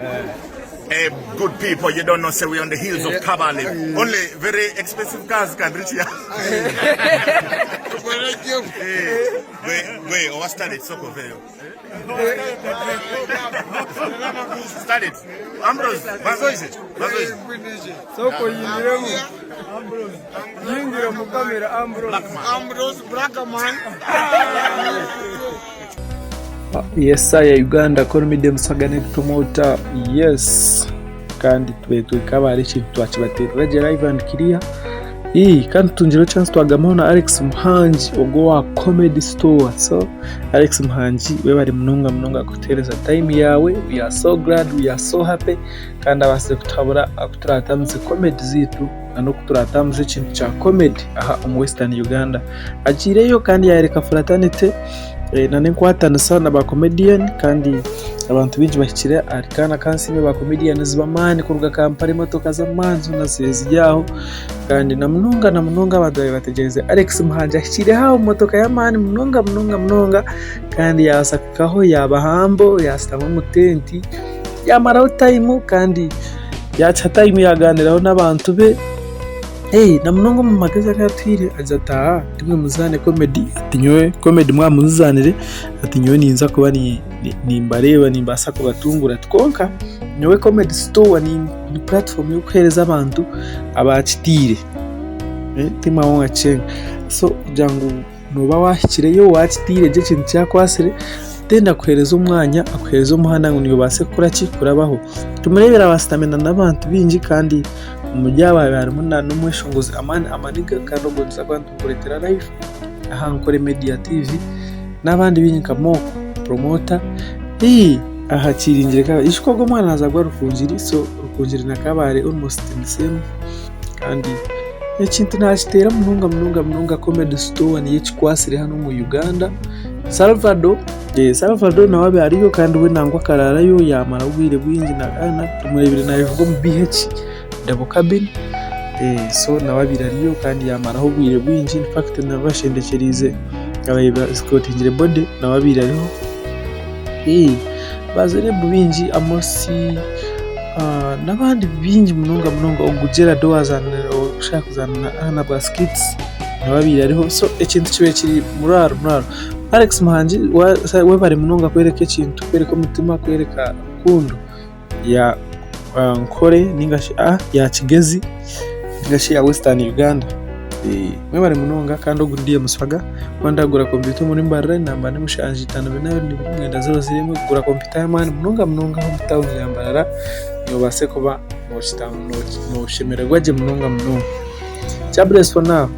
Hey, good people, you don't know, say we're on the hills of Kabale. Only very expensive cars can reach here. Hey, gwe, gwe, owa Starlet, soko veyo. Starlet. Ambrose, bazoize, bazoize. Soko yingiremu. Yingira mu kamera Ambrose. Black man. Ambrose Blackman. Yes sir Uganda Comedy Musaga ne promoter yes kandi tube twikaba ari ekintu twakibaterera gye live and clear Ii, kandi tutungire chance twagamaho na Alex Muhangi ogwo wa Comedy Store so Alex Muhangi webare munonga munonga kutuhereza time yawe we are so glad we are so happy kandi abaasize kutuhabura aku turatambuze comedy zaitu na n'oku turatambuze ekintu kya comedy aha omu Western Uganda agiireyo kandi yayereka fraternity eh, na n'enkwatanisa na ba comedian kandi abantu baingi bahikire ahari kaana kansiime ba comedians b'amaani kuruga Kampala emotoka z'amaani zoona ziri aho kandi na munonga na munonga abantu baabaire bategyerize Alex Muhangi ahikire aho omu motoka y'amaani munonga munonga munonga kandi yaabaasa kuhikaho yaaba humble yaashutama omu tenti yaamaraho time kandi yaakiha time yaagaaniiraho n'abantu be. Na munonga omu magezi agu atuhaire agira ati aa imwe muzaane comedy ati nyowe comedy mwaba muzizaanire ati nyowe ninza kuba nimbareeba nimbaasa kubatungura ati kwonka nyowe comedy store ni platform y'okuheereza abantu abakitiire timwabona so kugira ngu nooba waahikireyo waakitiire gye ekintu kyakwatsire then akuheereza omwanya akuheereza omuhanda ngu niiwe obaase kukora ki kurabaho. Tumureebire abashutami n'abantu baingi kandi omuri abo harimu n'omweshongozi Amani Amaniga kandi ogwo nituza kuba nitumukureetera live aha Ankole Media TV n'abandi baingi nka Mooko Promoter aha Kiringire ijuka ogwo omwana nazaarwa Rukungiri so Rukungiri na Kabale almost the same kandi Ekintu nakiteera munonga munonga munonga comedy store niyo ekikwatsire hanu omu Uganda. Salvado, Salvado nawe abaire ariyo kandi we nangwa akaraarayo yamaraho obwire bwingi tumureebire nayevuga omu BH double cabin so nawe abaire ariyo kandi yamaraho obwire bwingi in fact nabo bashendekyereize abaire ba escortingire body nawe abaire ariho. Ba celeb baingi Amosi n'abandi baingi munonga munonga ogu Gerald orikushaka kuzaana na bwa skits nawe abaire ariho so ekintu kibaire kiri muraro muraro. Alex Muhangi webare munonga kworeka ekintu kworeka omutima kworeka rukundo ya Ankole ninga shi ya Kigezi ninga shi ya Western Uganda. Mwebare munonga kandi ogu ni Muswaga waaba ndakugura kompyuta omuri Mbarara namba ni 752 29 01 kugura kompyuta y'amaani munonga munonga omu tawuni ya Mbarara nobaasa kuba noshemererwa gye munonga munonga. Jah bless for now.